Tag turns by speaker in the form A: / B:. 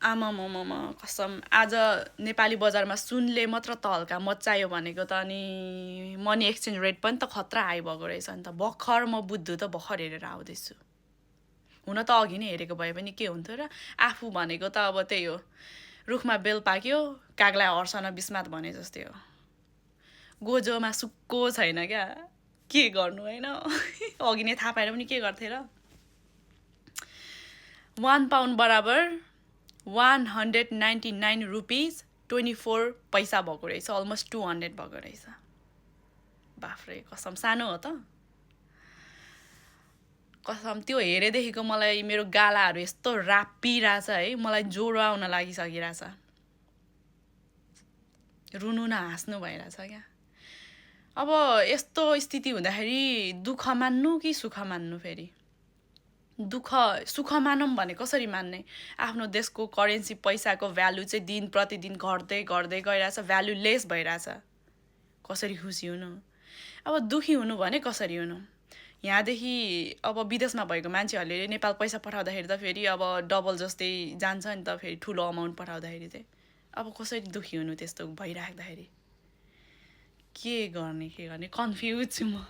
A: आमामामा कसम आज नेपाली बजारमा सुनले मात्र त हल्का मच्चायो भनेको त अनि मनी एक्सचेन्ज रेट पनि त खतरा हाई भएको रहेछ नि त भर्खर म बुद्धु त भर्खर हेरेर आउँदैछु हुन त अघि नै हेरेको भए पनि के हुन्थ्यो र आफू भनेको त अब त्यही हो रुखमा बेल पाक्यो कागलाई हर्सन बिस्मात भने जस्तै हो गोजोमा सुक्को छैन क्या के गर्नु होइन अघि नै थाहा पाएर पनि के गर्थे र 1 पाउन्ड बराबर 199 रुपिस 24 पैसा भएको रहेछ अलमोस्ट 200 भएको रहेछ बाफ्रे कसम सानो हो त कसम त्यो हेरेदेखिको मलाई मेरो गालाहरू यस्तो रापिरहेछ है मलाई ज्वरो आउन लागिसकिरहेछ रुनु न हाँस्नु भइरहेछ क्या अब यस्तो स्थिति हुँदाखेरि दुःख मान्नु कि सुख मान्नु फेरि सुख मानौँ भने कसरी मान्ने आफ्नो देशको करेन्सी पैसाको भ्यालु चाहिँ दिन प्रतिदिन घट्दै घट्दै गइरहेछ भ्यालु लेस भइरहेछ कसरी खुसी हुनु अब दुखी हुनु भने कसरी हुनु यहाँदेखि अब विदेशमा भएको मान्छेहरूले नेपाल पैसा पठाउँदाखेरि त फेरि अब डबल जस्तै जान्छ नि त फेरि ठुलो अमाउन्ट पठाउँदाखेरि चाहिँ अब कसरी दुखी हुनु त्यस्तो भइराख्दाखेरि के गर्ने कन्फ्युज छु म